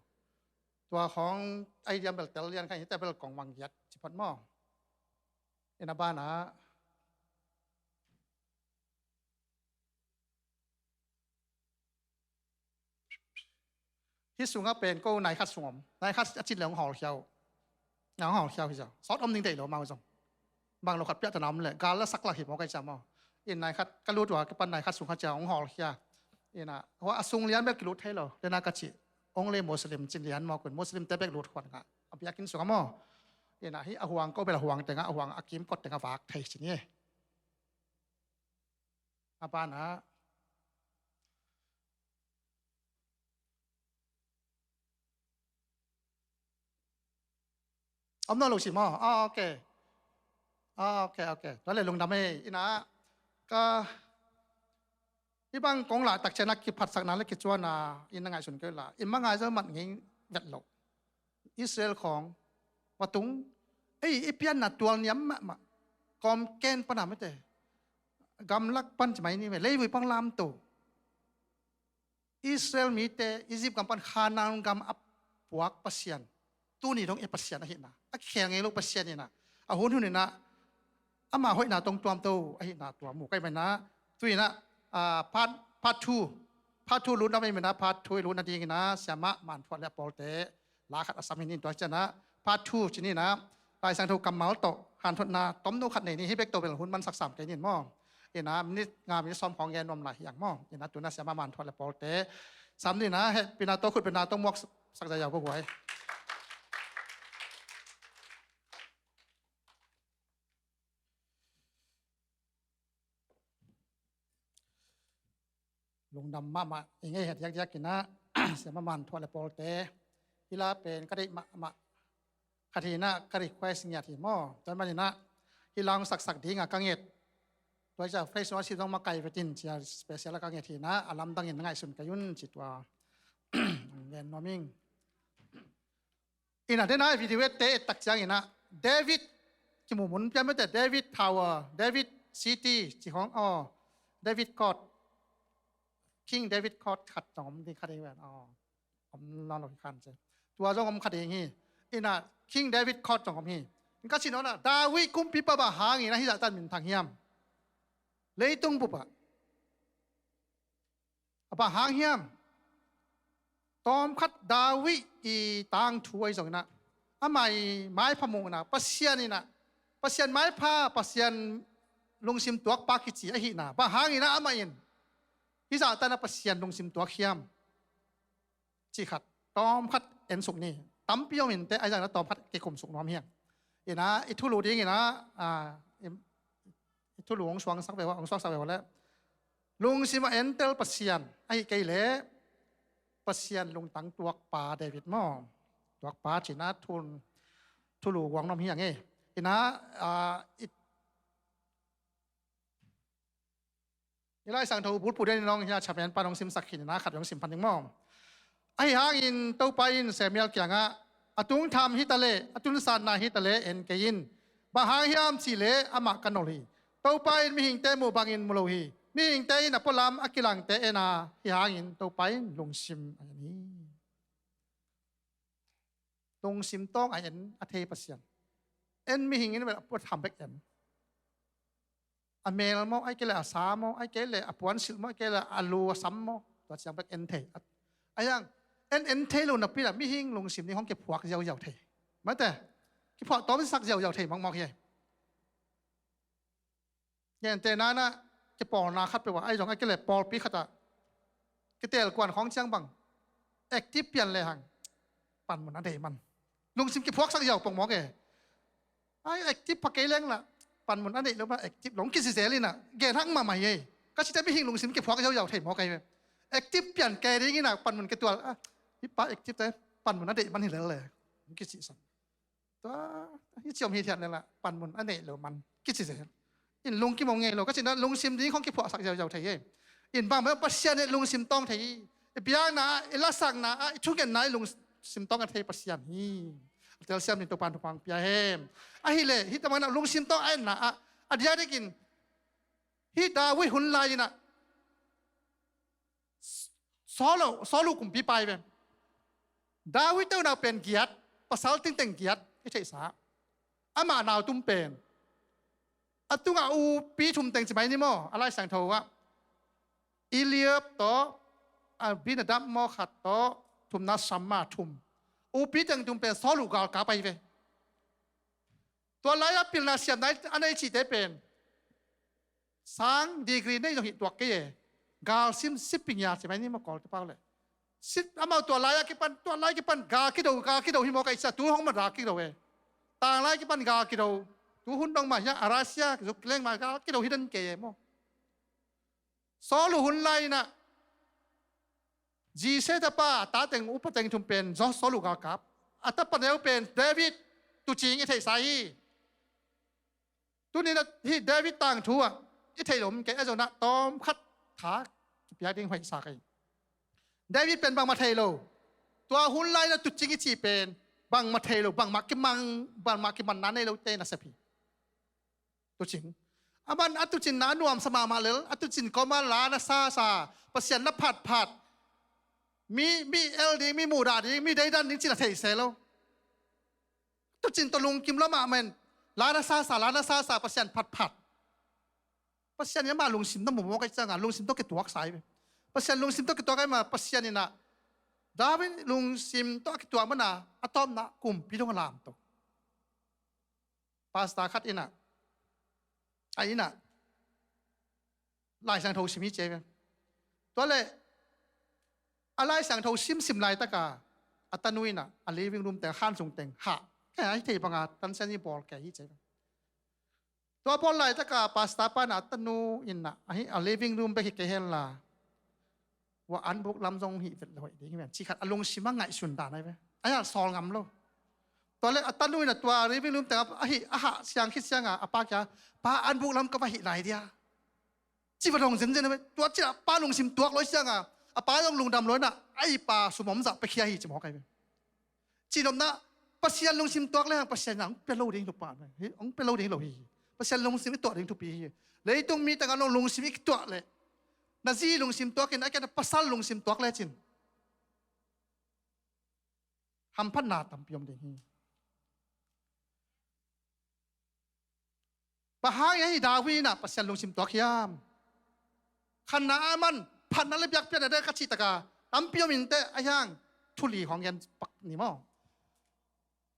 Tua khawng idea bel tel lian kha in, hite bel kongvang giat ci phot maw. Ina banah. Hih sungah pen ko nai khat sung om. Nai khat a cin le hong hawlkhia uh. Na hong hawlkhia uh hi zaw. Sawt om ding deih lo amau zong. Bang lo khat piahtana om leh. Gal la sak lak hi maw kai cia maw. In nai khat ka lut uh a kipan nai khat sung khat cia hong hawlkhia. Ina hua a sung lian bek kilut thei lo. Dena ka cih. Only Muslim cin lian maw kun. Muslim te bek lut khuan ngah. A biakinn sungah maw. Ina hih a huang ko bel a huang tengah a huang a kimkot tengah vak thei cin hi. A banah Om nawn lo si maw? Ah, ok. Ah, ok, ok. Tua le lungdam ei. Ina ka, i bang kong lah tak ciangin a kiphatsakna le kicuanna in na ngaihsun kei uh la, i mah ngai zo mat ngei vet lo. Israel khawng va tung, ei, i pianna tualniam mahmah. Kawmken pana mite, gamlak pan ci mai ni ve, leivui pan lamto. Israel mite Egypt gam pan Khanaan gam a puak Pasian, tuni dong i Pasian ahihna, a kikhel ngei lo Pasian ina, a hun hun ina ama hoihna tong tuamto ahihna tua mu kai maina. Tu ina, ah, part, part two, part two lutna mai maina, part two i lutna ding ina Siamah Manthuat le a pawlte la khat a sam hi nin, tua ciangin ah part two ci ni ina, Lai Siangtho kammal tawh hanthotna tomno khat nei ni. Hih bek tawh bel hun man sak sam kei nin maw. Ina minit nga, minit sawm khawng gen nuam lai hi ang maw. Ina tu ina Siamah Manthuat le a pawlte sam ni ina, hehpihna tawh khutbetna tawh muak sak zaw vo guai. Lungdam mahmah i ngei het diakdiak ina, Siamah Manthuat le a pawlte. Hih la pen ka deih mahmah khat hi ina, ka request ngiat hi maw. Tua manin ah hih la hong saksak ding a ka nget, tua ciang Facebook zong makai vetin ci a special a ka nget hi ina, a lamdangin na ngaihsun kei un ci tua ngen nuam ing. Ina dena video ette et tak ciangin ah David kimu mun pian mete, David Tower, David City ci khawng, aw, David Court, King David Court khat zong om ding kha ding ven, aw, om lo lo hi khan ci. Tua zong om kha ding hi. Ina King David Court zong om hi. Ka cih nuam ina David kumpipa bang hangin ah hih zahtan minthang hiam? Leitung bup ah a bang hang hiam? Tawmkhat David i tangthu ahi zongin ah, ama i maipha muhna, Pasian ina, Pasian maipha, Pasian lungsim tuakpa kici ahihna bang hangin ah amah in hih zahtan ah Pasian lungsim tuak hiam cih khat tawmkhat en suk ni. Tampi om inteh, ahi zongin ah tawmkhat kikum suk nuam hi ang. Ina i thulu ding ina, ah, i, i thulu hong suangsak ve, hong suaksak ve le, lungsim a entel Pasian, ahih kei leh Pasian lungtang tuakpa David maw, tuakpa ci ina thun, thulu guang nuam hi ang e. Ina, ah, i, i Lai Siangtho bulphuh den in hong hia chapen pan hong simsak khin ina khat hong sim pan ding maw. Ahi hangin Topa in Samuel kiangah, a tungtham hi ta leh, a tunsanna hi ta leh en kei in. Bang hang hiam cih leh amah ka nolh hi. Topa in mihingte muh bangin mu lo hi. Mihingte in a pualam a kilangte en a, hi hangin Topa in lungsim a en hi. Lungsim tawng a en a thei Pasian. En mihing in a puatham bek en. A mel maw, ahih kei leh a sa maw, ahih kei leh a puansilh maw, ahih kei leh a lu a sam maw, tua ciang bek en thei. Ahi zongin en, en thei lo napi-in ah mihing lungsim nih hong kiphuak ziauziau thei. Mate, kiphuak tawmsak ziauziau thei mawkmawk hi. Gentehna-in ah kipawlna khat peuh ah, ahi zong ahih kei leh pawlpi khat ah kitelkuan khawng ciang bang active pian lehang panmun a deih man. Lungsim kiphuaksak ziau pong mawk e. Ai, active pha kei leng lah panmun a neih lo mah, active lo kici zel in ah gen hak mahmah hi ei. Ka cite mihing lungsim kiphuak ziauziau thei mawk ahi ve. Active pian kei ding in ah panmun kitual, ah, hih pa active te, panmun a deih man hi lel le, kicihsan. Tua, hih ci om hithiat lel ah panmun a neih lo man kici zel in lungkim om ngei lo. Ka cihna lungsim ding khawng kiphuaksak ziauziau thei hi. In bang mah Pasian in lungsim tawng thei hi. I biakna ah, i lasakna ah, i thungetna ah i lungsim tawng a thei Pasian hi. A telsiam ding Topa'n thupha pia hen. Ahih leh hih tawh mah in ah lungsim tawng a enna ah, a diakdiakin hih David hun lai-in ah Saul, Saul kumpipa hi ve. David te unau pen giat, pasal tengteng giat i theihsa. Amah nau tum pen, a tungah upi thum teng ci mai ni maw, a Lai Siangtho ah. Eliab tawh, Abinadab maw khat tawh, thumna Shammah, thum. Upi teng thum pen Saul galkap ahi ve. Tua lai-ah pilna siamna a nei cihte pen sang degree nei zong hih tuak kei e. Galsim, siping ya ci mai ni maw, Kawlte pau leh. Sip, amau tua lai-ah kipan, tua lai kipan gal kido, gal kido hi maw, ka i sa tu hong mah gal kido e. Tanglai kipan gal kido. Tu hun dong mah hiah a Russia kizuk kileng mah gal kido hi den kei e maw. Saul hun lai-in ah Jesse tapa, a ta teng upa teng thum pen Saul galkap. A tapa neu pen David, Tuucing i theihsa hi. Tuni-in ah hih David tangthu ah i theih lo om kei, a zong ah tawmkhat tha kipiak ding hoihsa ka hi. David pen bangmah thei lo. Tua hun lai-in ah tuucing i cih pen bangmah thei lo, bangmah kimang, bangmah kimanna nei lote nasep hi. Tuucing. Aman a tuucinna a nuamsa mahmah lel, a tuucin kawma la na sasa, Pasian na phatphat, mi, mi el ding, mi muhdah ding, mi deidan ding cih la thei se lo. Tuucin tawh lungkim lo mahmah in, la na sasa, la na sasa, Pasian phatphat. Pasian in amah lungsim na mumaw ka hih ciangah lungsim tawh kituak sa hi ve. Pasian lungsim tawh kituak ahih manin Pasian in ah David lungsim tawh a kituak manin ah a tawpna kumpi dong a lamto. Pastor khat in ah, a inn ah Lai Siangtho sim hi ci hi ve. Tua leh a Lai Siangtho simsim laitak ah a tanu in ah a living room teng, khansung teng hah, kei a hih theih banga tansian i bawl kei hi ci hi ve. Tua bawl laitak ah pastor pa in ah a tanu in ah a hih a living room bek hi kei henla, tua anbuk lam zong hih vet le hoih ding hi ven, cih khat a lungsim a ngaihsun dan ahi ve. A hih a sawl ngam lo. Tua leh a tanu in ah tua living room teng ah a hih a hah siang khit ciangah a pa kiangah, "Pa, anbuk lam ka va hih lai dia," ci va dong zenzen ahi ve. Tua ciangah pa lungsim tuak lo ahih ciangah a pa zong lungdam lo in ah a inn pa sum om zah piakhia hi ci mawk ahi ve. Cihnopna, Pasian lungsim tuak le hang Pasian in ah hong pia lo ding hi lo pa, hong pia lo ding hi lo hi. Pasian lungsim i tuah ding thupi hi. Leitung mi tengah nong lungsim i kituak leh, na zi lungsim tuakin, a kiang na pasal lungsim tuak lecin hamphatna tampi om ding hi. Bang hang hiam hih David in ah Pasian lungsim tuak hiam? Khatna ah aman phatna le biakpiakna ding ka cih takah tampi om inteh, a hang thu li khawng gen pak ni maw.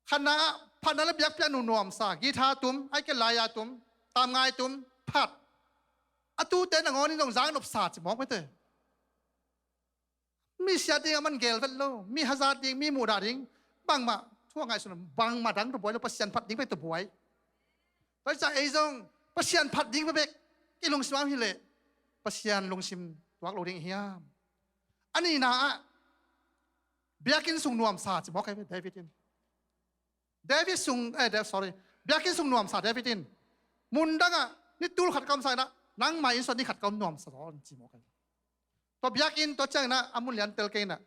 Khatna ah phatna le biakpiak nunuamsa, guitar tum, a hih kei leh laya tum, tamngai tum, phat. A tute nangawn in zong zaknopsa ci mawk mate. Mi siat ding a man gel vet lo, mi hazat ding, mi muhdah ding, bangmah thu a ngaihsun, bangmah dang tawh buai lo, Pasian phat ding bek tawh buai. Tua ciang ei zong Pasian phat ding bek i lungsim om hi leh Pasian lungsim tuak lo ding hiam? A nihna ah biakinn sung nuamsa ci mawk ahi ve David in. David sung, eh, Da-, sorry, biakinn sung nuamsa David in. Mundang ah ni tul khat ka omsa in ah, nangmah inn sung ah ni khat ka om nuamsa zaw in ci mawk ahi. Tua biakinn, tua ciangin ah a mun lian tel kei in ah,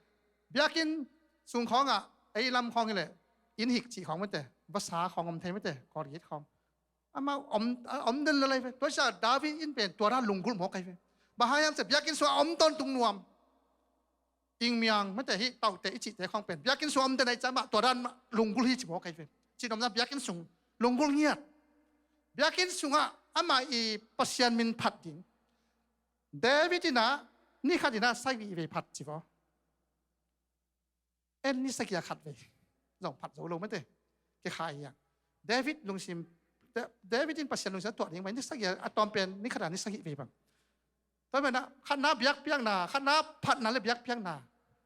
biakinn sung khawngah ei lam khawng hi leh inn hik cih khawng mate, vasa khawng om thei mate, Colgate khawng. Amau om, a om den lel ahi ve. Tua ciang David in pen tua dan lunggulh mawk ahi ve. Bang hang hiam cih leh biakinn sungah a om tawntung nuam. Ingmiang mate, hih taute i cihte khawng pen biakinn sungah om den ahih ciang amah tua dan mah lunggulh hi ci mawk ahi ve. Cihnopna, biakinn sung lunggulh ngiat. Biakinn sungah amah i Pasian min phat ding. David in ah ni khat in ah sagih vei phat ci vaw. En ni sagih a khat vei zong phat zo lo mate. Kei kha hi a. David lungsim, Da-, David in Pasian lungsim a tuah ding mah ni sagih a, a tawm pen ni khat a ni sagih vei bang. Tua pen ah khatna biakpiakna, khatna phatna le biakpiakna.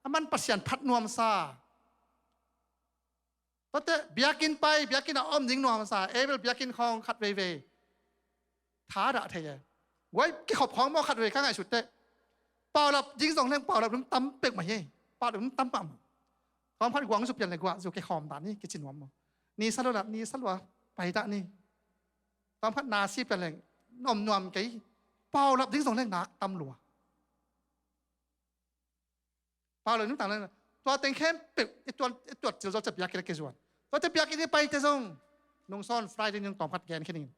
A man Pasian phat nuamsa. Tuate biakinn pai, biakinn a om ding nuamsa, ei bel biakinn khawng khat veivei thadah thei e. Guai kikhop khawng maw khat vei ka ngaihsut teh. Paulap ding zong leng paulap ding tam pek mah hi. Paulap ding tam pah mah. Tawmkhat guang zu pian le guah zu kikhawm dah ni kici nuam maw. Ni sa lua lap, ni sa lua pai dah ni. Tawmkhat na si pian leng om nuam kei. Paulap ding zong leng nak tam lua. Paul in nungtang le tua teng khempeuh i tuat, i tuat cil zawh ciang biakinn a kizuan. Tuate biakinn i paite zong nungsawn Friday ni tawmkhat gen khin ing.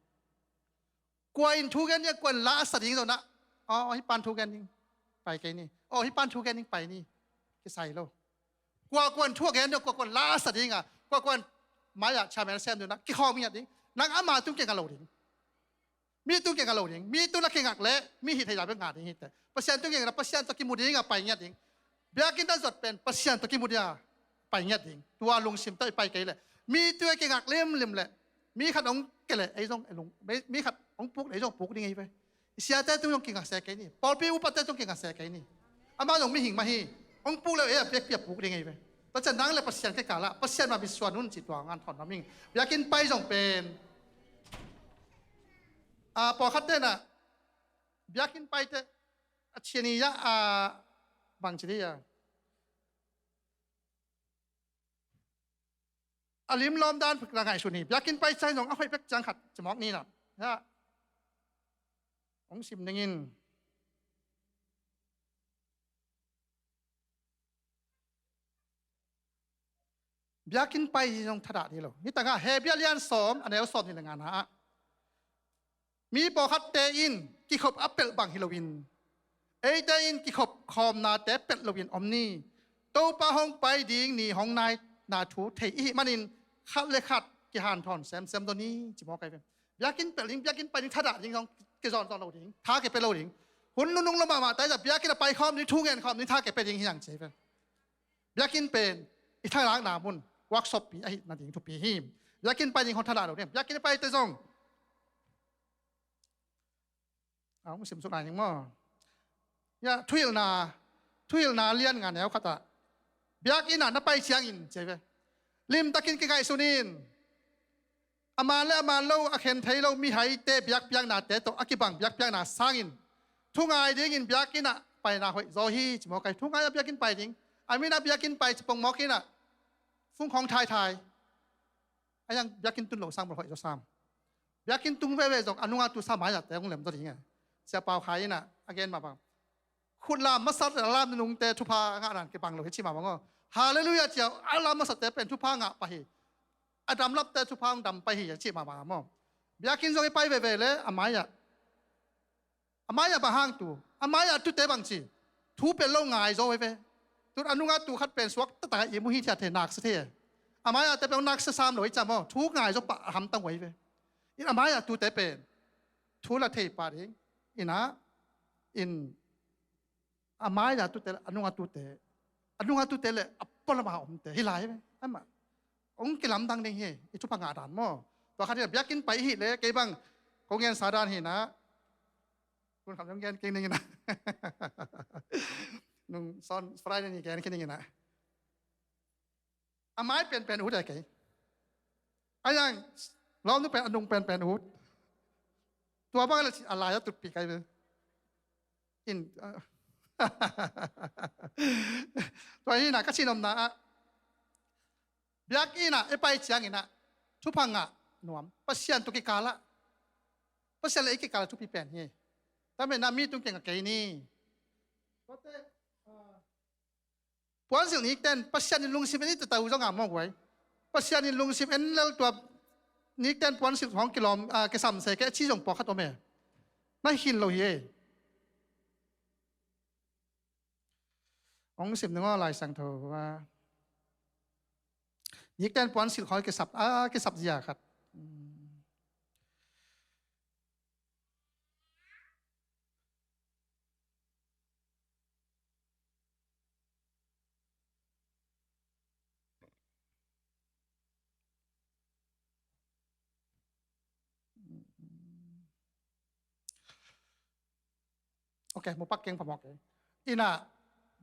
Kua in thu gen ding, kua in la a sa ding zong ah, aw, hih pan thu gen ding pai kei ni. Aw, hih pan thu gen ding pai ni. Kisai lo. Kua, kua in thu a gen ding, kua, kua in la a sa ding a, kua, kua in mai-ah chairman a sem ding ah kikhawm ngiat ding. Nang ama tung kei ngah lo ding. Mi tung kei ngah lo ding. Mi tung a kingak leh mi hih theih dan bek ngah ding hi teh. Pasian tung kei ngah leh Pasian tawh kimu ding a pai ngiat ding. Biakinn a zuat pen Pasian tawh kimu ding a pai ngiat ding. Tua lungsim tawh i pai kei leh mi tung a kingak limlim leh mi khat hong ke leh ei zong ei lung, mi, mi khat hong puk leh ei zong puk ding ei ve. I siate tung zong kingak se kei ni. Pawlpi upate tung kingak se kei ni. Amah zong mihing mah hi. Hong puk leh ei a biakpi a puk ding ei ve. Tua ciang nang le Pasian kikal ah Pasian mah mitsuan un cih tua ngan thawn nuam ing. Biakinn pai zong pen, a, pawlkhat ten ah biakinn paite a thian hi a, a, bang ci dih a, a limlawm dan ngaihsun hi. Biakinn pai ciang zong a hoih bek ciang khat ci mawk ni na. Ya. Hong sim ning in. Biakinn pai hi zong thadah dih lo. Hi tangah Hebru lian sawm a neu sawm nih le ngana ah mi pawlkhatte in kikhop a pelh bang hi loin, eite in kikhop khawmnate pelh loin om ni. Topa hong pai ding ni hong naina thu thei i hih manin khat le khat kihanthawn semsem zaw ni ci mawk ai ve. Biakinn pelh ding, biakinn pai ding, thadah ding zong kizawnzawn lo ding, tha kipia lo ding. Hun nunung lo mahmah ta i zah biakinn a pai khawm ding, thu ngen khawm ding, tha kipia ding hi ang ci ai ve. Biakinn pen i thalakna mun, workshop pi ahi nading thupi hi. Biakinn pai ding hong thadah lo ding. Biakinn paite zong a hong simsuk lai ning maw? Ya, thuhilhna, thuhilhna lian nga neu khatah biakinn ah na pai ciangin ci ai ve. Limtakin kingaihsun in. A man le a man lo, a khen thei lo mihaite biakpiaknate tawh a kibang biakpiakna sangin thu ngai dingin biakinn ah paina hoih zaw hi ci mawk ai. Thu ngai a biakinn pai ding, a min a biakinn pai ci pong mawk in ah fung khawng thaithai. A yang biakinn tun lo sang bel hoih zaw sam. Biakinn tung veve zong a nunga tu sa mai-ah te hong lem zaw ding e. Sia Pau Khai in ah a gen mah bang, khut lam masat a lam nungte thupha ngah dan kibang lo hi ci mah bang aw. Halleluiah cia a lam masatte pen thupha ngah pah hi. A damlapte thupha hong dam pah hi a ci mah bang aw. Biakinn zong i pai veve le a mai-ah, a mai-ah bang hang tu, a mai-ah tute bang ci, thu pelh lo ngai zaw ai ve. Tun a nunga tu khat pen suak taktak a i mu hi thiat thei, naksia thei e. A mai-ahte pen naksia sam lo i cam aw, thu ngai zaw pah a hamtang ai ve. In a mai-ah tute pen thu la thei pah ding. In ah, in a mai-ah tute le a nunga tute, a nunga tute le a pualam a omte hi lai ve. Amah hong kilamdang ding hi, i thupha ngah dan maw? Tua khat hi a, biakinn pai i hih le kei bang kong gensa dan hi na. Kun kham zong gen kei ning in ah. Nung sawn Friday ni gen kei ning in ah. A mai penpen ut e kei. A yang lawmnu pen a nung penpen ut. Tua bang a la ci a lai a tutpih kai ve. In, tua hi na ka cih nopna ah, biakinn ah i pai ciangin ah thupha ngah nuam, Pasian tawh kikal ah, Pasian le i kikal ah thupi pen hi. Tua manin ah mi tung kiang ah kei ni. Tuate, ah, puansilh nikten Pasian in lungsim en i tatau zong a mawk uai. Pasian in lungsim en lel tua nikten puansilh hong kilawm, ah, kisam se kei a ci zong pawlkhat om e. Na khin lo hi e. Hong sim ning aw Lai Siangtho ah. Nikten puansilh khawl kisap, ah, kisap zia khat. Ok, mu pak keng phamawh kei. In ah,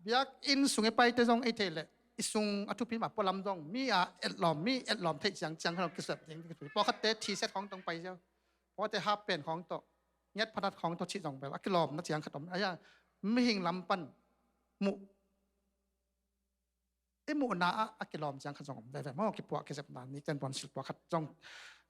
biakinn sung i paite zong ei theih leh i sung a thupi mah pualam zong mi a etlawm, mi etlawm theih ciangciang khat zong kisep ding, ding thupi. Pawlkhatte T-shirt khawng tawh pai ziau. Pawlkhatte half pant khawng tawh, ngiat phanat khawng tawh cih zong bel a kilawmna ciang khat om. Ahi a, mihing lam pan muh, i muhna ah a kilawm ciang khat zong om veve maw, kipuah kizepna, nikten puansilh pawlkhat zong,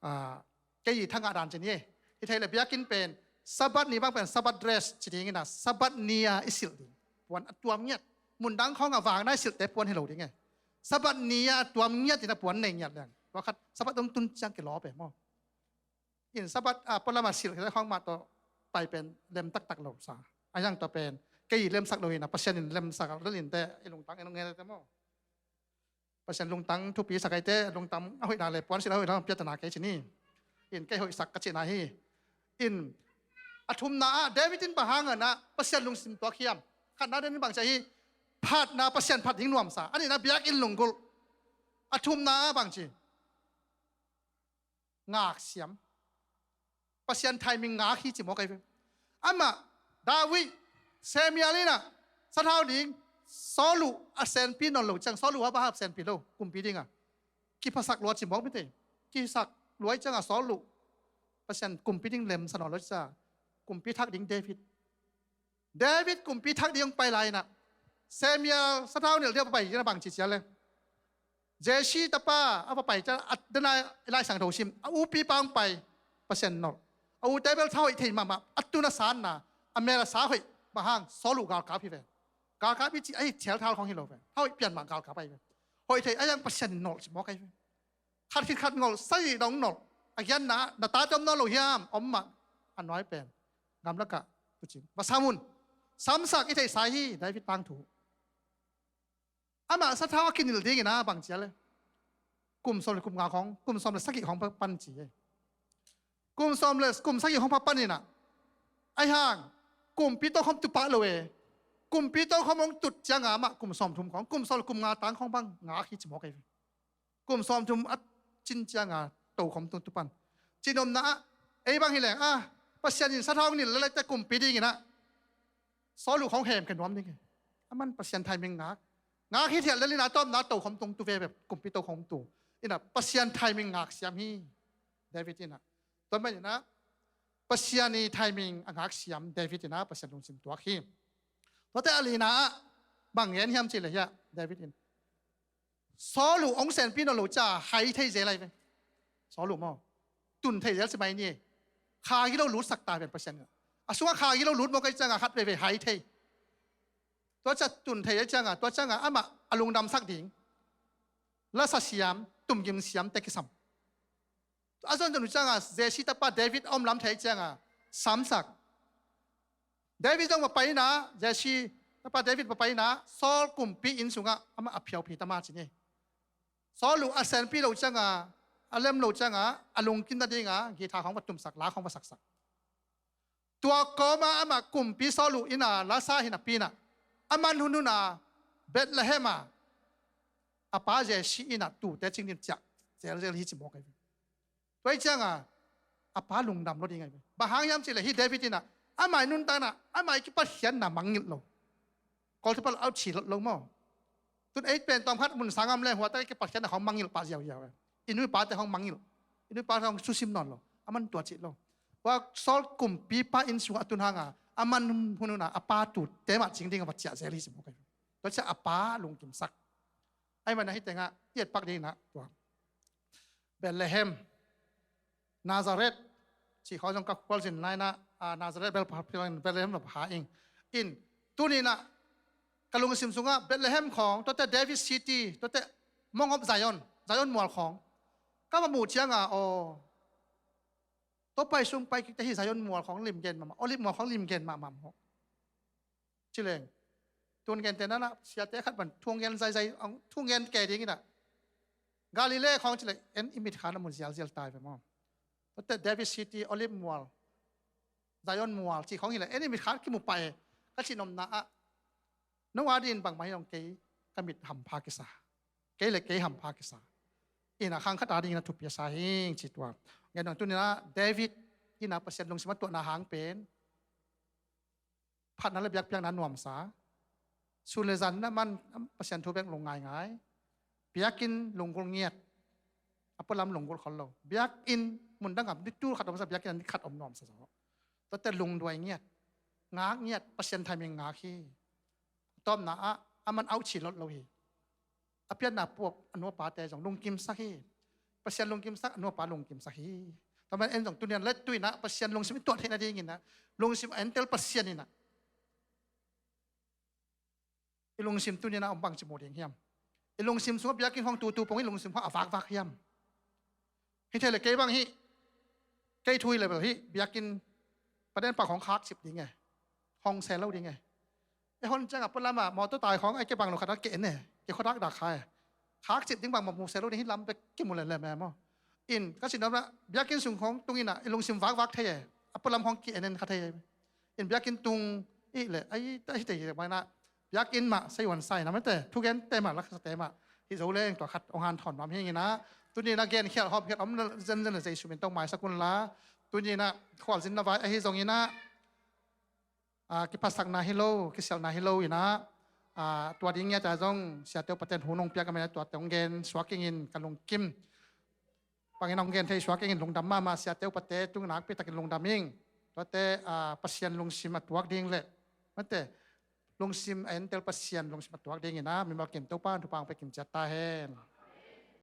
ah, kei i thangah dan ci ni. Hi thei le biakinn pen Sabbath ni bang pen Sabbath dress ci ding in ah, Sabbath ni a i silh ding puan a tuam ngiat. Mundang khawng a vang na i silhte puan hi lo ding e. Sabbath ni a tuam ngiat in a puan nei ngiat leng. Pawlkhat Sabbath dong tun ciang kilawp e maw. In Sabbath, ah, pualam a silh khawng mah tawh pai pen lem taktak lo sa. A yang tua pen kei lemsak lo hi na, Pasian in lemsak a, lel in te i lungtang in hong ngen te maw. Pasian lungtang thupi sak ai te, lungtang a hoihna le puansilh a hoihna hong piatana kei ci ni. In kei hoihsak ka cihna hi. In a thumna ah David in bang hang a na Pasian lungsim tuak hiam? Khatna David in bang ci hi, phatna, Pasian phat ding nuamsa. A nihna biakinn lunggulh. A thumna ah bang ci? Ngaksiam. Pasian thaiming ngak hi ci mawk ai ve. Amah, David, Samuel in ah sathau ding, Saul uh a senpi nawn lo ciang, Saul uh a bang hang senpi lo, kumpi ding a. Kiphasak lua ci mawk mite. Kisak lua i ciang a Saul uh Pasian kumpi ding lemsa nawn lo cia. Kumpi thak ding David. David kumpi thak ding hong pai lai in ah, Samuel sathau nilh ding a pai ding a bang ci cia le. Jesse tapa a va pai ciang a dana i Lai Siangtho sim a upipa hong pai, Pasian nolh. A ute bel tha hoih thei mahmah, a tun a sanna a mel a sa hoih, bang hang Saul uh galkap hi ve. Galkap i cih ahi thialthal khong hi lo ve, tha hoih pian mah galkap ahi ve. Hoih thei a yang Pasian nolh ci mawk ahi ve. Khat khit khat ngolh, sagih dong nolh. A gianna na tate om nawn lo hiam? Om mah, a nuai pen gamlakah tucin va sam un. Samsak i theihsa hi David tangthu. Amah sathau a kinilh dingin a bang cia le kum sawm le kum nga khong, kum sawm le sagih khong pan ci e. Kum sawm le kum sagih khong pan inah, ahi hang kumpi tokhom tu pah lo e. Kumpi tokhom hong tut cianga amah kum sawm thum khong, kum sawm le kum nga tang khong bang ngak hi ci mawk ahi ve. Kum sawm thum a cin cianga tokhom tung tu pan. Cinomna ah ei bang hi leng ah Pasian in sathau hong nilh lelete kumpi dinginah Saul uh khong hem khe nuam ding hi. A man Pasian thaiming ngak, ngak hi thial lelina tawmna tokhom tung tu veve, kumpi tokhom tu. Inah Pasian thaiming ngak siam hi David inah. Tua man inah Pasian i thaiming a ngak siam David inah Pasian lungsim tuak hi. Tuate a lina ah bang ngen hiam cih le hiah David in Saul uh hong senpi nawn lo ca hai thei zel ahi ve. Saul uh maw, tun thei zel si mai ni. Kha gilo lutsak ta ven Pasian a sungah kha gilo lut mawk ahi cianga khat veve hai thei. Tua ca tun thei ahi cianga tua cianga amah a lungdamsak ding lasa siam, tumgim siam te kisam. A zonzon uh cianga Jesse tapa David a om lam thei cianga samsak. David zong va paina, Jesse tapa David va paina Saul kumpi inn sungah amah a phiaupi tama ci ni. Saul uh a senpi lo cianga, a lem lo cianga a lungkim nadinga githa khong va tumsak, la khong va saksak. Tua kawma amah kumpi Saul uh ina lasa hi napi inah a man hunhuna Bethlehem a a pa Jesse inah tute cingdin ciah zelzel hi ci mawk ahi ve. Tua hi cianga a pa lungdam lo ding ahi ve. Bang hang hiam cih le hi David inah amah i nuntakna, amah i kipathianna mangngilh lo. Kawltipal au ci lot lo maw. Tun ei pen tawm khat mun sangam le huatak i kipathianna khong mangngilh pah ziauziau e. I nu i pate khong mangngilh, i nu i pate khong susim nawn lo, a man tua cih lo. Hua Saul kumpipa inn sungah a tun hanga a man hunhuna a pa tute mah cing dinga va ciah zel hi ci mawk ahi ve. Tua ciah a pa lungkimsak. Ahi mana hih tengah i etpak dinginah tua Bethlehem, Nazareth cih khawng zong ka khualzin lainah Nazareth bel pha phial in Bethlehem lo pha ing. In tuninah ka lungsim sungah Bethlehem khawng, tuate David City, tuate Mount of Zion, Zion mual khawng ka va muh cianga aw, tua pai sung pai kikte hi Zion mual khawng limgen mahmah, Olive mual khawng limgen mahmah maw. Cileng tun gente nanah siate khat ban thungen zaizai, thungen ke dinginah Galilee khawng cileng en i mitkhan a mun zialzial tai ve maw. Tuate David City, Olive mual, Zion mual cih khawng hileh en i mitkhan kimu pah e. Ka cihnopna ah no a dingin bangmah hi dong kei ka mit hampha kisa, kei le kei hampha kisa. Inah khang khat a dingin a thupi a sa hing ci tua. Ngen dong tuninah David inah Pasian lungsim a tuahna hang pen phatna le biakpiakna nuamsa. Sun le zan na man Pasian thu bek lung ngaingai. Biakinn lunggulh ngiat. A pualam lunggulh khol lo. Biakinn mundang a ni tul khat omsa, biakinn a ni khat om nuamsa zaw. Tuate lungduai ngiat, ngak ngiat, Pasian thaiming ngak hi. Tawpna ah a man auh ci lot lo hi. A pianna puak a nu a pate zong lungkimsak hi. Pasian lungkimsak, a nu a pa lungkimsak hi. Tua man en zong tunian le tuinah Pasian lungsim i tuah theihna dinginah lungsim a entel Pasian inah i lungsim tuninah om bang ci mu ding hiam? I lungsim sungah biakinn khawng tutu pong i lungsim khawng a vakvak hiam? Hi thei le kei bang hi, kei thu hi le bel hi biakinn paden pak khawng khakcip ding e, hong se lo ding e. E hon ciangah pualamah mawtaw tai khawng ai ke bang lo khatah ke en e, ke khuadak dak kha e. Khakcip ding bangmah mu se lo ding hi lam bek kimu lem lem e maw. In ka cih nopna biakinn sung khawng tunginah i lungsim vakvak thei e, a pualam khawng ki en en kha thei e. In biakinn tung ih leh ai ta hi thei hi mainah biakinn mah saihhuan sai na mete thugente mah laksate mah hi zo leng tua khat hong hanthawn nuam hinginah tuninah genkhial hawmkhial om zenzen a Jesu min tawh maisak unla tuninah khualzinna vai ahi zonginah kiphasakna hi lo, kisialhna hi lo inah tua ding ngiat a zong siate upate in hu nong piak a mena tuate hong gen suak ingin ka lungkim. Bangin hong gen thei suak ingin lungdam mahmah siate upate tungin nakpi takin lungdam ing. Tuate Pasian lungsim a tuak ding le mate lungsim a entel Pasian lungsim a tuak dinginah mimal kim Topa in thupha hong pia kim ciat ta hen.